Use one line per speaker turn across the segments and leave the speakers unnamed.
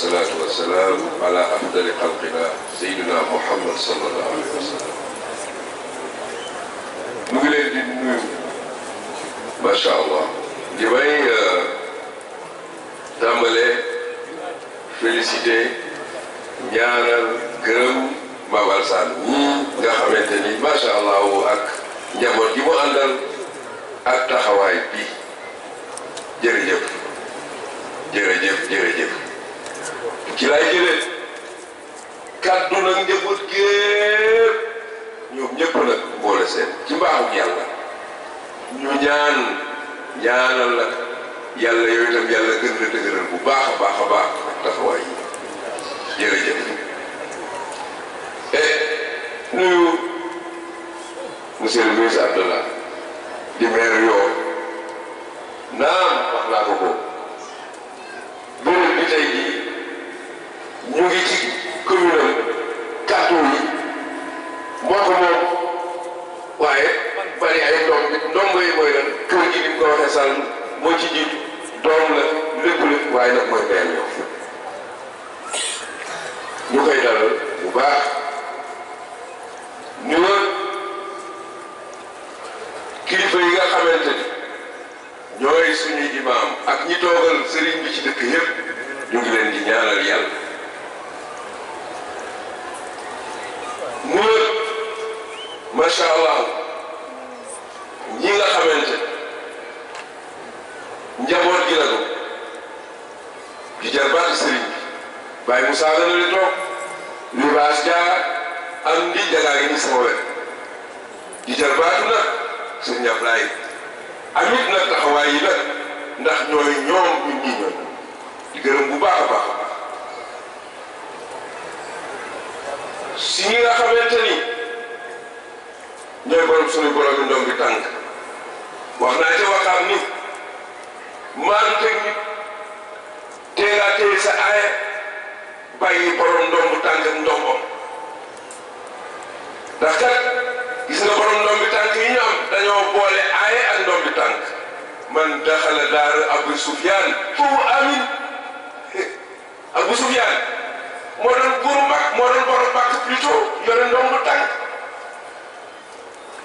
والصلاة والسلام على أفضل خلق الله سيدنا محمد صلى الله عليه وسلم. نقول دي ما شاء الله دي tàmbalee félicité ñaanal gërëm Mame Alassane ñii nga xamante ni macha allah ak njaboot gi mu àndal ak taxawaay bi jërëjëf jërëjëf jërëjëf ci laay jëlee kàddu nag njaboot gépp ñoom ñëpp nag boole seen ci mbaaxu yàlla ñu ñaanal la yàlla yooyu itam yàlla gën la dëgëral bu baax a baax a baax ak taxawaay yi jërëjëf nuyu monsieur le ministre Abdallah di maire yoo naam wax naa ko béréb bi tey jii ñu ngi ci commune am kàddu yi moo ko moom waaye bari ay ndongo yi mooy lan kër gi ni mu ko waxee sànq moo ci jiitu doom la lépp waaye nag mooy benn yoon ñu koy dalal bu baax ñu wër kilifa yi nga xamante ni ñooy suñuy imaam ak ñi toogal sëriñ bi ci dëkk yëpp ñu ngi leen di ñaanal yàlla ñu wër macha allah ñi nga xamante njaboot gi la ko di jarbaati sëriñ bi bàyyi Moussa nga ne toog libaas jaar am ndi jagaa ngi ni sama wet di jarbaatu nag sëriñ Ablaye amit nag taxawaay yi nag ndax ñooy ñoom ñun ñii ñoom di gërëm bu baax a baax a baax si ñi nga xamante ni ñooy borom suñu borom yi ndom bi tànk wax naa ca waxaam ni maanu technique teegaa téye sa aaya bàyyi borom ndombu tànk ak ndombam ndax kat gis nga borom ndombi tànk yi ñu am dañoo boole aaya ak ndombi tànk man daxala daar Abu Sufyaan foofu amin Abu Sufyaan moo doon buuru mag moo doon borom mag plutôt yore ndombu tànk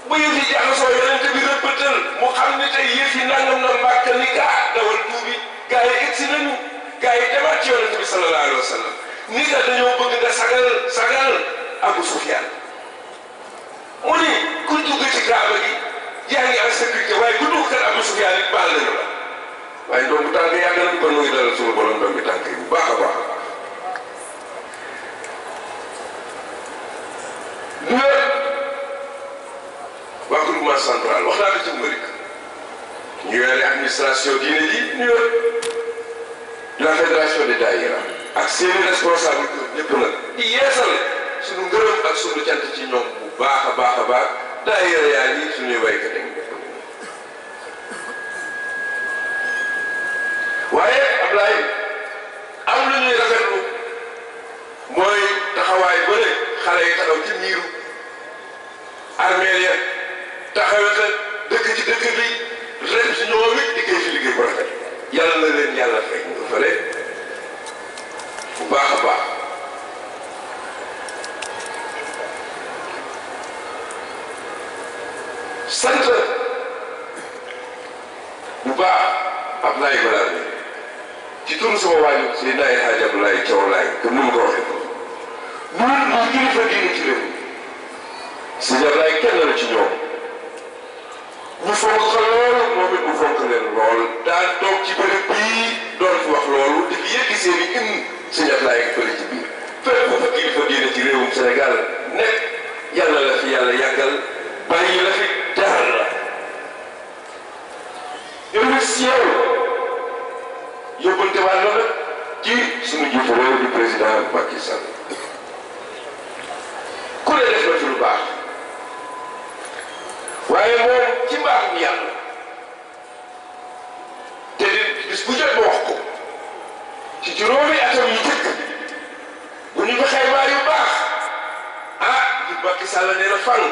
bu yëf yi jaxasoo yonent bi rëppatal mu xam ni tey yëf yi nangam na mbàkk ni gaa dawal tuubi gaa yi egsi nañu gaa yi demaat ci yonent bi sallallahu alayhi wa sallam ni nga dañoo bëgg nga sagal Abu Sufyaan mu ni ku dugg ci kaaba gi yaa ngi en sécurité waaye ku dugg kër Abu Sufyaan it baal nañu la waaye ndombu tànk yàgg nañ ko nu ngi dalal suñu borom ndombi tànk yi bu baax a baax waa groupement central wax naa ko ci Malick ñu yore administration diine ji ñu yor la fédération des daïra ak seeni responsable ñëpp nag di yeesal suñu ngërëm ak suñu cant ci ñoom bu baax a baax a baax daïra yaa ngi suñuy waykat yi waaye Ablaye am lu ñuy rafetlu mooy taxawaay ba ne xale yi taxaw ci miiru armeel ya taxawete dëkk ci dëkk bi ren si ñoom it di koy fi liggéey bu rafet yàlla na leen yàlla fay nga fële bu baax a baax sant bu baax Ablaye balaa bi ci turu sama waajur si naay Hadj Abdoulaye Thiaw Laay comme ni mu ko waxee ñun ñu kilifa diine ci réew si Ablaye kenn la ci ñoom ñu fonk ko loolu moom it mu fonk leen lool daan toog ci bërëb bii doon fi wax loolu di fi yëggi seen i si Ablaye ak fële ci biir fépp bu fa kilifa diine ci réewum Sénégal nekk yàlla la fi yàlla yàggal bàyyi la fi jaar la yow si yow yóbbante waat la nag ci suñu jiitu réew di président Macky Sall ku ne def na fi lu baax waaye moom ci mbaaxum yàlla te di bis bu jot ma wax ko ci juróomi atam yi jëkk bu ñu fexee maa yu baax ah di Macky Sall nee na fan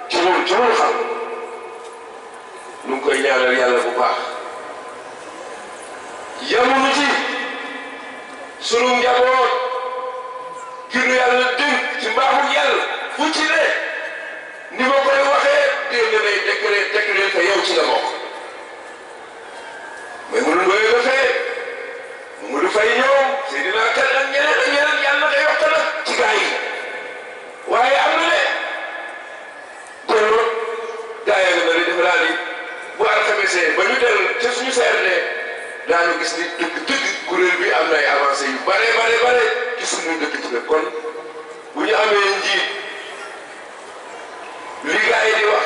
ci loolu xam nu ngi koy ñaanal yàlla bu baax yamuñu ci sunu njaboot ki nu yàlla dénk ci mbaaxu yàlla fu ci ne ni ma koy waxee dégg nga ne décret te yow ci nga bokk mais mënu ngoye nga fee mu du fay ñoom Seydina Kan ak ñeneen yàlla nga yokk nag ci gaa yi waaye am na ne kon gaa yi nga ne dafa daal di bu alxamesee ba ñu del ca suñu CRD daanu gis ni dëgg kuréel bi am na ay avancé yu bare ci suñu dëkk ci kon bu ñu amee njiit li gaa yi di wax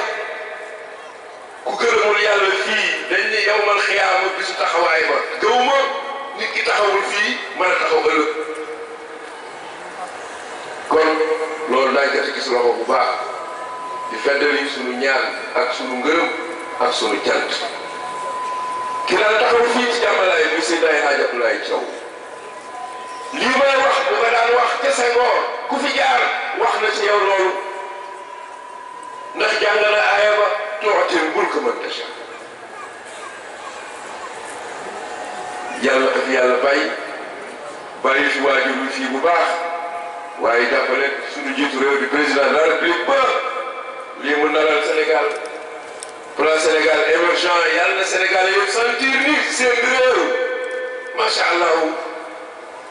ku gërëmul yàlla fii dañ ni yow mal xiyaama bisu taxawaay ba gëwuma nit ki taxawul fii mën a taxaw ëllëg kon loolu daay gerte gis loxo bu baax di feddali sunu ñaan ak sunu ngërëm ak sunu cant ki daan taxaw fii ci jàmmalaay bi Seydi Hadji Abdoulaye Thiaw lii may wax bu nga daan wax ca Senghor ku fi jaar wax na ci yow loolu ndax jàng na aaya ba tuutil mulka man tashaa yàlla ak yàlla bàyyi fi waajur wi fii bu baax waaye jàppale suñu jiitu réew di président de la république ba lii mu naral Sénégal plan Sénégal émergent yàlla na Sénégal yëpp sentir ni seen réew macha allah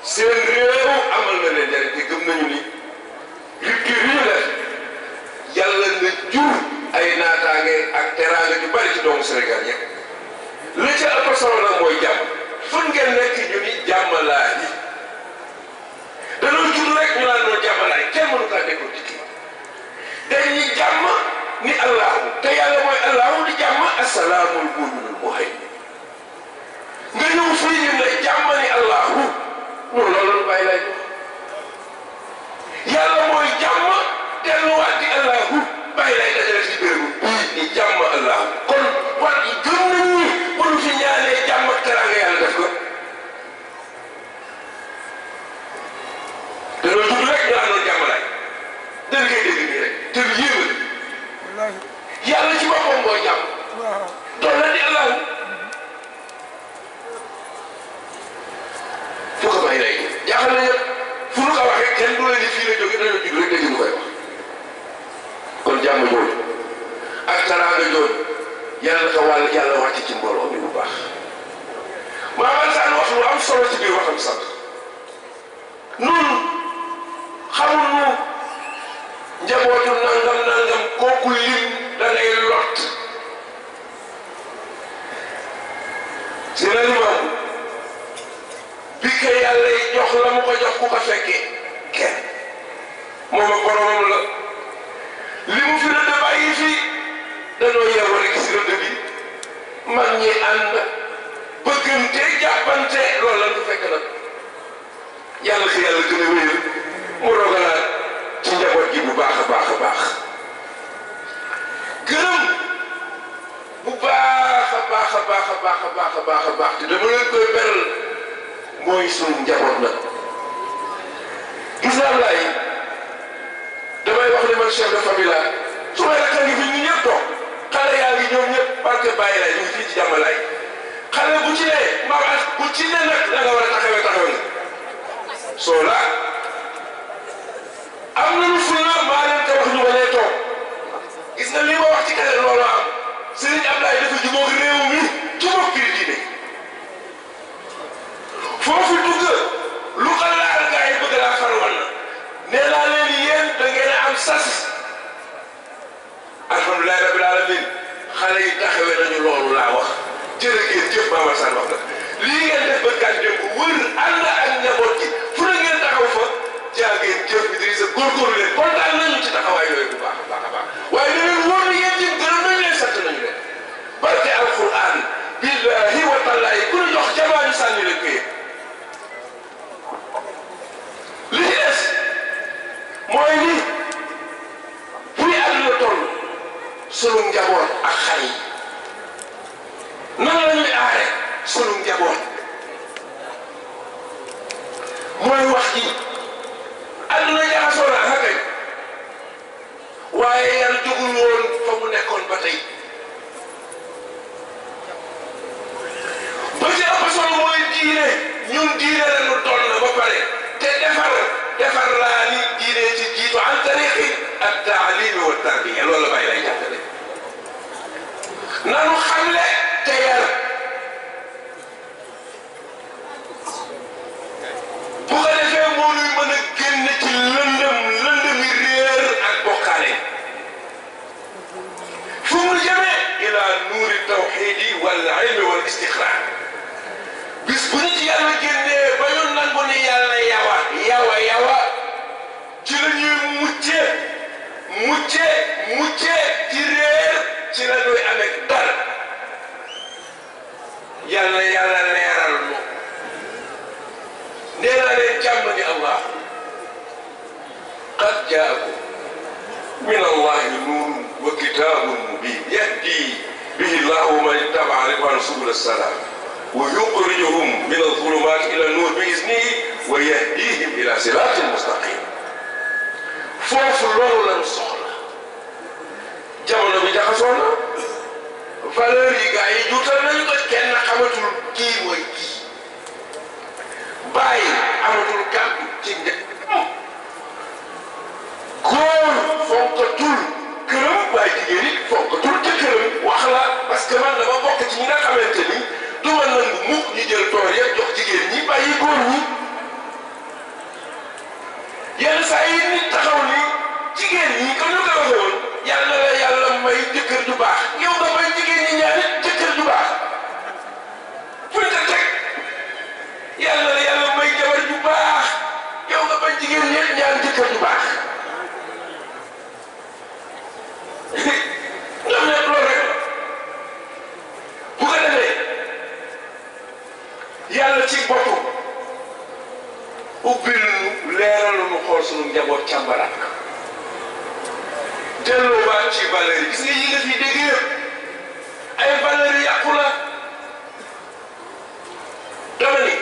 seen réew amal na leen njëriñ te gëm nañu ni rupture yi ñu def yàlla na jur ay naataange ak teraanga ju bari ci doomu Sénégal yëpp li ca ëpp solo nag mooy jàmm fu ngeen nekk ñu ni jàmmalaay yi danoo jur rek ñu naan noo jàmmalaay kenn mënu kaa décortiquer dañuy jàmm ni allahu te yàlla mooy allahu di jàmm asalaamul mu'minul muhaymin nga ñëw fii ñu ne jàmm ni allahu loolu la bàyyi lay yàlla mooy jàmm delluwaat di allahu bàyyi lay dajale ci bérébu bii ni jàmm allahu kon war yi gëm nañ ni bu ñu fi ñaanee jàmm ak teraanga yàlla def ko danoo jur rek ñu àndoon jàmmalaay dañ koy dégg nii rek te lu yéeme yàlla ci boppam mooy jàmm doon la di allahu fu ko bàyyi lay jaaxal na ñëpp fu nu ko waxee kenn du la ni fii la jóge dañoo judd rek dégg ñu koy wax kon jàmm jooju ak teraanga jooju yàlla ko wàll yàlla wàcc ci mbooloo mi bu baax Mamadou Sane wax lu am solo ci biir waxam sax nun xamul nu njabootu nangam kooku lim da ngay lot si na limam bi ko yàlla jox la mu ko jox ku ko fekkee kenn moom ak boromam la li mu fi rëdd bàyyi fii danoo yeewoo rek si rëdd bi mag ñi ànd bëggante jàppante loolu lan ko fekk nag yàlla si yàlla gën a wéyal mu rogalaat ci njaboot gi bu baax a baax gërëm bu baax a baax te dama leen koy beral mooy sunu njaboot nag gis naa laay damay wax ne man chef de famille laa su may rakka ngi fi ñu ñëpp toog xale yaa ngi ñoom ñëpp parce que bàyyi laay ñu ngi fii ci jàmmalaay xale bu ci ne maanaam bu ci ne nag da nga war a taxawee nga soo la am nañu fulla maa leen ko wax ñu bañee toog gis nga li ma wax ci kale loolu am Serigne Abdoulaye dafa jubóog réew mi jubóog kii diine foofu dugg lu ko laal gaa yi bëgg laa farwal na nee naa leen yéen da ngeen a am sas alhamdulilah rabbil alamin xale yi taxawee nañu loolu laa wax jërë ngeen jëf Mama Sane wax na lii ngeen def ba gàddu ko wër ànd ak njaboot gi fu na ngeen taxaw fa jaa ngeen jëf Idrissa góorgóorlu leen kontaan nañu ci taxawaay yooyu bu baax a baax waaye da leen wóor ni yéen jëm gërëm nañu leen sant nañu leen barke alquran billahi wa tallahi ku ñu jox jamaa ñu sànni leen ko li ci des mooy ni buy àdduna toll sunu njaboot ak xale yi nan la ñuy aare sunu njaboot mooy wax ji àdduna jaxasoo na ak waaye yàlla jógul woon fa mu nekkoon ba tey ba ci ëpp solo mooy diine ñun diine la ñu doon na ba pare te defar laa ni diine ci jiitu an tariqi ak taalimi wa tarbiya loolu la bàyyi lay jàngale nanu xamle te yar bu ko defee moo nuy mën a génn ci lëndëmi réer ak bokkaale fu mu jëmee ila nuuri tawxidi wal ilmi wal istixraar bis bu ñu ci yàlla génnee ba ñu nangu ni yàlla yawa ci la ñuy muccee ci réer ci la ñuy amee dara yàlla leeral mu nee naa leen jàmm ni Allah qad jaakum min allahi nuurun wa kitaabun mubiin yahdi bihi llahu man ittaba'a ridwaanahu subula salaam wa yuxrijuhum min az-zulumaati ila an-nuur bi iznihi wa yahdihim ila siraatin mustaqiim foofu loolu lañ soxla jamono bi jaxasoo na valeur yi gars yi juutal nañu ko kenn xamatul kii mooy kii bàyyi amatul kàddu ci njëkk góor fonkatul këram waaye jigéen it fonkatul ca këram wax la parce que man dama bokk ci ñi nga xamante ni du ma nangu mukk ñu jël tool yëpp jox jigéen ñi bàyyi góor ñi yenn saa yi nit taxaw ni jigéen ñi comme ñu ko waxee woon yàlla la yàlla may jëkkër ju baax yow nga may jigéen ñi ñaan it jëkkër ju baax fu ñu ko teg yàlla la yàlla may jabar ju baax yow nga may jigéen ñi ñaan jëkkër ju baax ñoom ñëpp loolu rek bu ko defee yàlla ci boppam ubbil nu leeral nu xool sunu njaboot càmbaraat ko delloowaat ci valeur yi gis nga yi nga fi dégg yëpp ay valeur yu yàqu la dama ni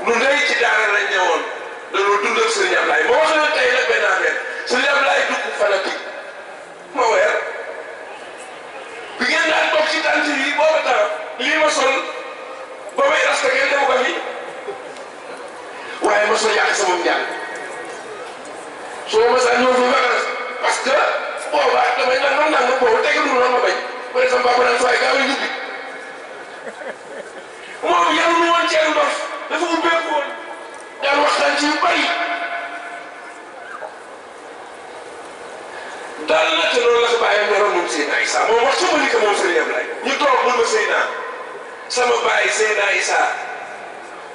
nu ndey ci daara lañ ñëwoon dañoo dund ak Serigne Ablaye moo wax leen tey nag benn affaire Serigne Ablaye dugg fanatique ma weer bi ngeen daan toog ci tànt yi booba temps lii ma sol ba may rasta kenn demu ko fi waaye ma soo yàq sama njàng soo ma saa ñëw fi vacances parce que booba damay nang boobu tegu du noonu ma bañ par exemple papa naan faay gaa may ñibbi moom yàlla nu woon ceeb ndof dafa ubbeeku woon daan waxtaan ci yu bari daal na te loolu la ko bàyyi ñoroon moom Seydina Issa moom wax sama li ko moom Serigne Ablaye ñu toog mun ma Seydina sama bàyyi Seydina Issa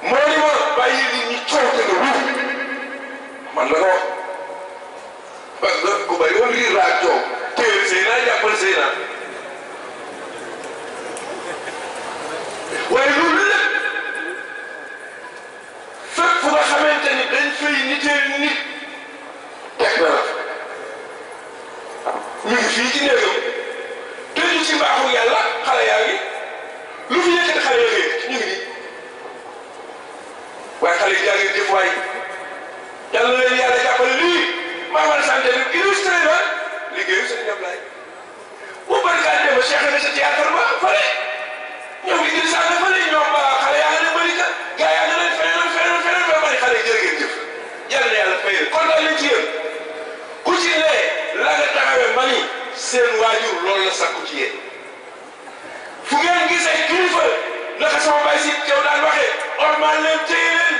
moo ni ma bàyyi nit ñi coow te nga wut man la ko wax parce que ku bari woon riir laa coow téere Seydina jàppal Seydina waaye loolu lépp fépp fu nga xamante ni dañ fay niteel nit teg na la ñu ngi fii ci néegam tëju ci mbaaxu yàlla xale yaa ngi lu fi yëkkati xale yaa ngi ñu ngi nii waaye xale yi jaa ngeen jëf waay yàlla na leen yàlla jàppale lii Mamadou Santé bi illustré na liggéeyu Serigne Ablaye bu barkaa dem ba Cheikh na sa théâtre ba fële ñoom Idrissa nga fële ñoom xale yaa nga ne bëri ka gaa yaa nga ne feneen ba bari xale yi jërë ngeen jëf yàlla na yàlla fay kontaan nañ ci yéen ku ci ne la nga taxawee mani seen waajur loolu la sakku ci yéen fu ngeen gisee kilifa naka sama baay si teew daan waxee ormal leen téye leen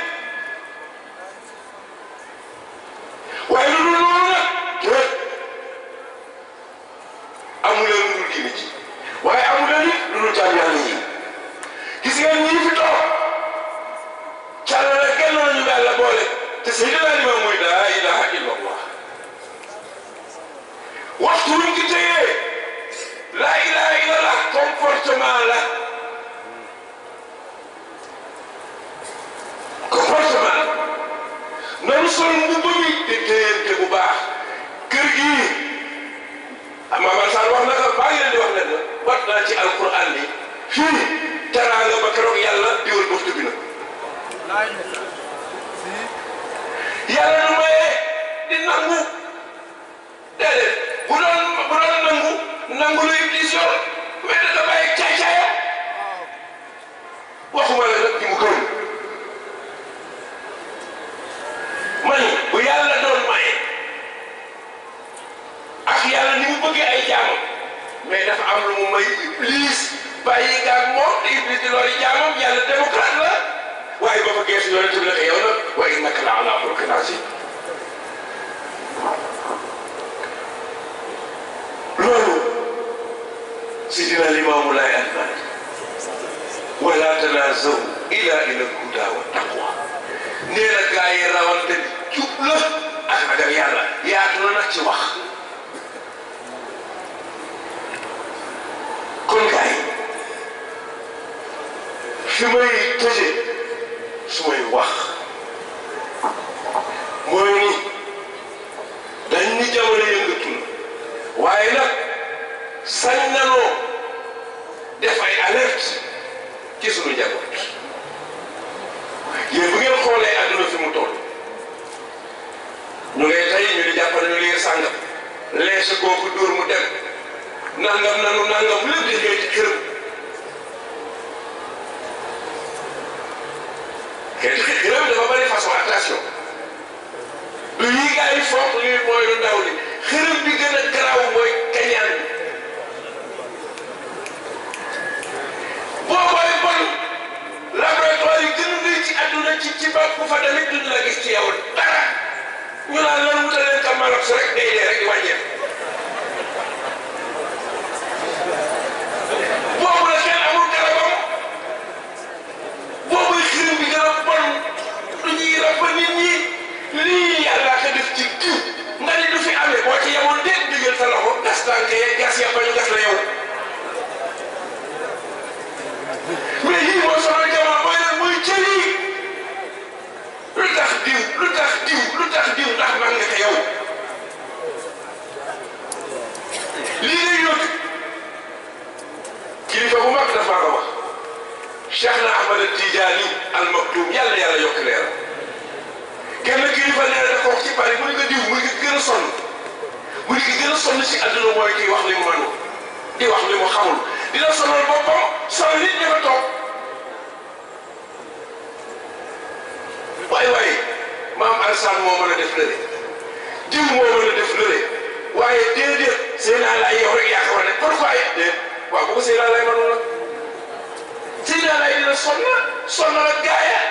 waaye lu dul loolu nag déet amu leen lu dul diine ji waaye amu leen it lu dul jaam yàlla yi gis ngeen ñii fi toog càllale kenn nañu yàlla boole te Seydina Limaamu mooy laa ilaha illallah waxtu wuñ ci téyee laa ilaha illallah comportement la comportement nanu sol mbubb mi te téyante bu baax kër gii Mamadou Sall wax na ko baa ngi leen di wax ne la wat naa ci alquran ni fii teraanga ba keroog yàlla diwal boftu bi na yàlla nu mayee di nangu déedéet bu doon nangu lu Iblis yor mais da nga bàyyi caay-caayam waxuma la nag di mu gërëm ak moom te Iblis di lori jaamam yàlla démocrate la waaye ba fa geesu yonent bi nag yow nag wa innaka la ala xuluqin azim loolu Sidina Limaamu Laay Almaalik wala tanaazaw ila al-hudaa wa taqwa nee na gaa yi rawante jub la ak ragal yàlla yaatu na nag ci wax kon gaa yi fi may tëje su may wax mooy ni dañ ni jamono yëngatu na waaye nag sañ nanoo def ay alerte ci sunu njaboot yéen bu ngeen xoolee àdduna fi mu toll ñu ngay tey ñu di jàppale ñu liir sàngam leese kooku dóor mu dem nangam nanu nangam lépp di xëy ci këram xëy ci këram dafa bari façon attention du yi gars yi foog lii mooy lu ndaw li xërëm bi gën a garaaw mooy kañaan boobooy bon laboratoire yi gën a rëy ci àdduna ci ba ku fa demit duñ la gis ci yow dara ñu naan lan wutal leen ka malox rek day dee rek di wàññeeku boobu la kenn amul garabam boobuy xërëm bi gën a bon du ñuy rab nit ñi lii yàlla ko def ci diw nga ni du fi amee boo ci yemoon déet digal sa loxo gas tànk yeeg gas ya bañ gas la yow mais yii moo sonal jamono mooy nag muy cër yi lu tax diw lu tax diw lu tax diw ndax man nga ko yow lii lay yóbbu kilifa bu mag dafa ko wax Cheikh na Ahmad Tijaani al Maktoum yàlla yàlla yokk leer kenn kilifa nee na dafa wax ci Paris mu ne ko diw mu ngi gën a sonn mu ngi gën a sonn si àdduna mooy kii wax li mu mënul di wax li mu xamul dina sonal boppam sonal nit ñi fa toog waaye maam Alassane moo mën a def lële diw moo mën a def lële waaye déedéet Seydina Laay yow rek yaa ko war a ne pourquoi déet waaw bu ko Seydina Laay mënul nag Seydina Laay dina sonnal ak gaaya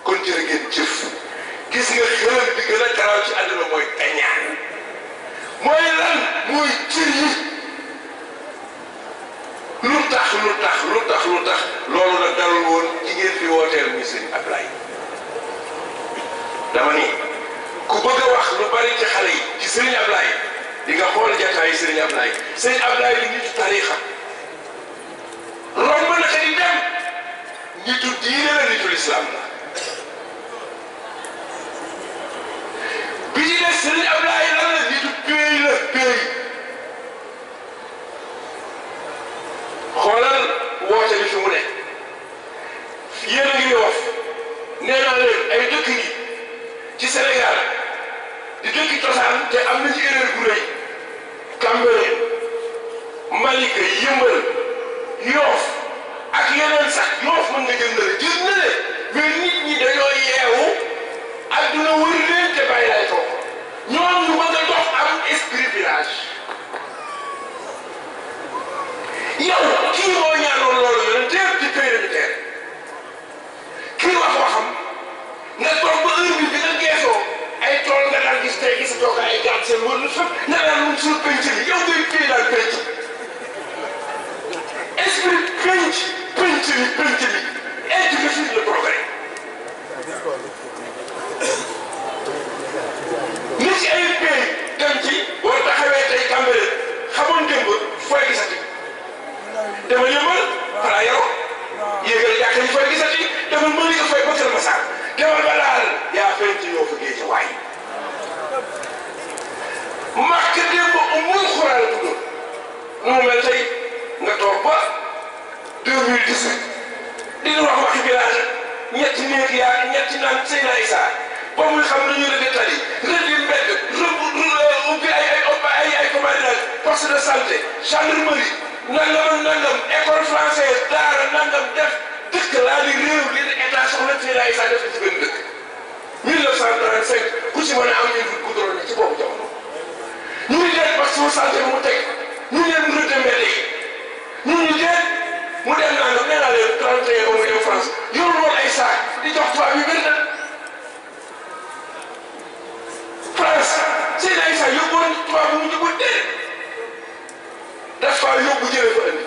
kon jërë ngeen jëf gis nga xërëm bi gën a garaaw ci àdduna mooy kañaan mooy lan mooy cër yi lu tax loolu nag dalul woon ci ngeen fi wooteel muy Serigne Ablaye dama ni ku bëgg a wax lu bari ci xale yi ci Serigne Ablaye di nga xool jataayu Serigne Ablaye Serigne Ablaye di nitu tariixa romb na di dem nitu diine la nitu lislaam la bi ci des Serigne Ablaye lan la nitu pays la pays xoolal woote bi fi mu ne yéen a ngi wax nee naa leen ay dëkk yi ci Sénégal di dëkki cosaan te am na ci erreur bu rëy Cambérène Malika Yëmbal Yoof ak yeneen sax Yoof mën nga jël na le mais nit ñi dañoo yeewu adduna wër leen te bàyyi lay toog ñoom ñu bëgg a dox am esprit village yow kii moo ñaanoon loolu yoneen teer di pays de terre kii wax waxam nga toog ba heure bi nga geesoo ay tool nga daan gis tey gis toog ay gaat seen wër lu fépp nga daan mun suñu penc bi yow ngay téye daal penc esprit penc bi éducation le progrès nit ci ay pays dem ci boo taxawee tey Cambérène xamoon démb fooy gisati dama yëmbal xanaa yow yéegal jàkka yi fooy gisati dafa mëni nga fooy ba Kër Massar demal ba laal yaa penc yoo fa géej waay màkk démb muy xuraan tuddoon nu mu mel tey nga toog ba 2018 dina wax waxi village ñetti néeg yaa ñetti naan Seydina Issa ba muy xam nañu rëdd tali rëdd mbedd ubbi ay commandage poste de santé gendarmerie nangam école française daara nangam def dëkk laa di réew li état soxla Seydina Issa def ci benn dëkk 1935 ku ci mën a am ñu dul goudron ci boobu jamono ñu ngi leen poste de santé mu teg ñu leen rëdd mbedd yi ñu ngi leen mu dem naa nga nee naa leen 31 ba mu dem France yorul woon ay saak di jox tubaab yu bëri na France seen ay saak yóbbu woon tubaab bu mu jubóo dee dafa yóbbu jëlee fa indi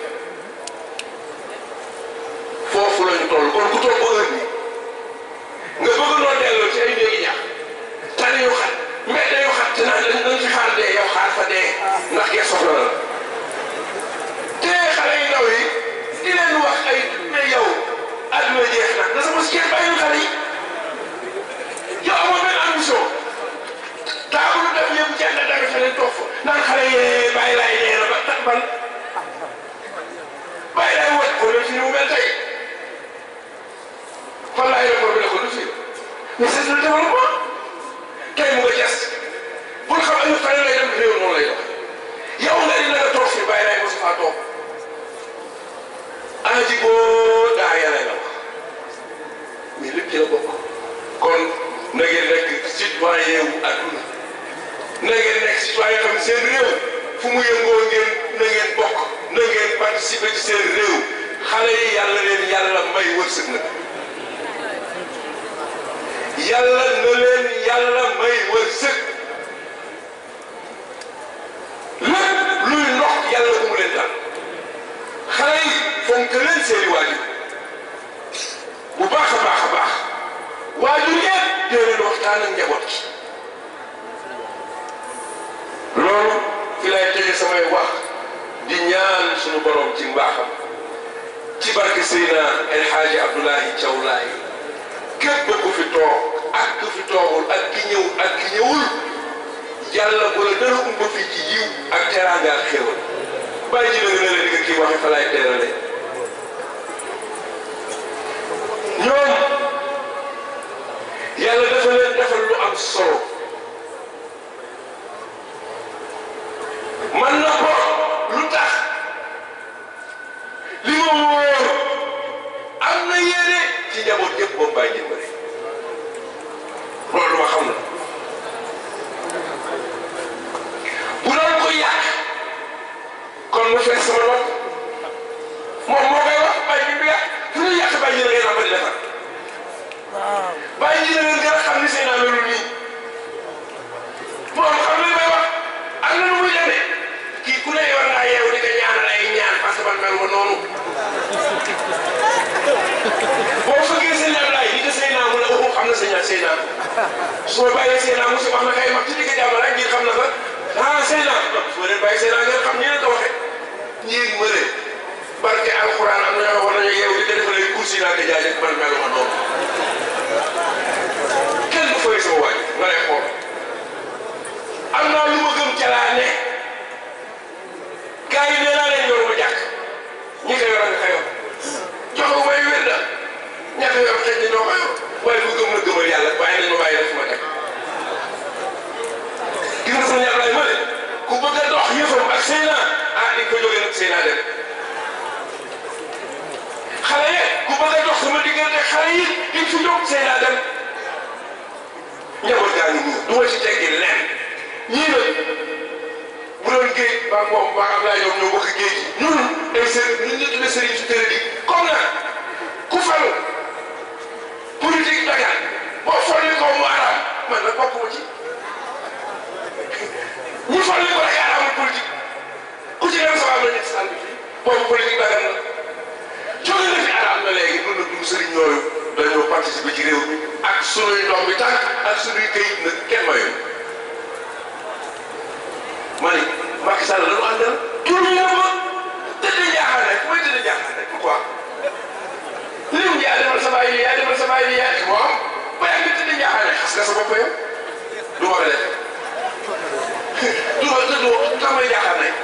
foofu la ñu toll kon ku toll ba heure bi nga bëgg noo delloo ci ay néegi ñax tane yu xat mbedd yu xat te naan dañ fi xaar dee yow xaar fa dee ndax ngeen soxla la te xale yu ndaw yi di leen wax ay mais yow àdduna jeex na nga sama si bàyyi xale yi yow amoo benn ambition taabalu def yëpp jenn dara feneen toog fa naan xale yee bàyyi laay nee na ba tax ban bàyyi laay wët ko leen fi ni mu mel tey fan laay rapport bi ne ko du fi mais c'est le développement tey mu nga jas bul xam ay xale lay dem réew noonu lay dox yow nga di nga toog fii bàyyi laay mosu faa toog aji boo daa yàlla la wax mais lépp ci la bokk kon na ngeen nekk citoyen wu adduna na ngeen nekk citoyen xam seen réew fu mu yëngoo ngeen na ngeen bokk na ngeen participer ci seen réew xale yi yàlla leen yàlla may wërsëg na yàlla na leen yàlla may wërsëg lépp luy ndox yàlla bu mu leen dal xale yi fonk leen seeni waajur bu baax a baax a baax waajur yëpp dee leen waxtaan ak njaboot gi loolu fi lay tëje samay wax di ñaan suñu borom ci mbaaxam ci barke Seydina El Hadji Abdoulaye Thiaw Laye képp ku fi toog ak ku fi toogul ak ki ñëw ak ki ñëwul yàlla bu la dara umba fii ci yiw ak teraanga ak xéwal bàyyi ji nga ne la di nga kii waxe fa laay teerale ñoom yàlla dafa leen defal lu am solo man na ko lu tax li ma wóor am na yéene ci njaboot yëpp boobu bàyyi jëmbale loolu ma xam na bu doon ko yàq kon mu fees sama nopp moom moo koy wax bàyyi bi yàq fu ñu yàq bàyyi la ngeen am ba di defar bàyyi ji la ngeen gën a xam ni seen melul nii moom xam li may wax am na nu muy demee kii ku ne war naa yeewu di ko ñaanal ay ñaan parce que man mel ma noonu boo fekkee seen Ablaye yi te seen naa mu ne waxu xam na seen ñaan seen naa su ma bàyyee seen naa mu si wax na kay mag ci digg jàmm rek ngir xam na fa ah seen naa su ma leen bàyyi seen naa ngeen xam ñi ne ko waxee ñii mëre barke alxuraan am na ñoo war nañu yeewu di ko defalee kursi naa ko jaajëf man mel ma noonu kenn du fay sama waaj nga lay xool am naa lu ma gëm ca laa ne gars yi nee naa leen yor ma jàkk ñi ko yor nga ko yor jox ko may wér da ña ko yor xëy na ñoo ko yor waaye bu gëm na gëmal yàlla bàyyi nañ ma bàyyi def ma teg gis nga sa ñaar laay ma ne ku bëgg a dox yëfam ak Seyna ah di ko jógee nag Seyna dem xale ye ku bëgg a dox sama diggante xale yi di fi jóg Seyna dem njaboot gaa ngi nii du ma ci teggi leen ñii nag bu doon géej ba moom ba Ablaye ñoom ñoo bokk géej ñun ay sëriñ ñun ñu tuddee sëriñ si tëre di comme nag ku falu politique dagan boo folli ko mu araam man nag bokk ma ci ñi folli ko rek araamul politique ku ci dem sa am na ñetti sànni fii boobu politique dagan na jóge na fi araam na léegi nun nag dugg sëriñ ñooyu dañoo participer ci réew mi ak sunuy doom bi tànk ak sunuy këyit nag kenn mayu ma ne Macky Sall la ñu àndal tur bi ñëw ba tëdd jaaxal rek mooy tëdd jaaxal rek pourquoi lim yaa demal sa bàyyi yaa demal sa bàyyi yaa moo am ba yaa ngi tëdd jaaxal rek xas nga sa bopp yow du ma ko def du ma tëdd tamay jaaxal rek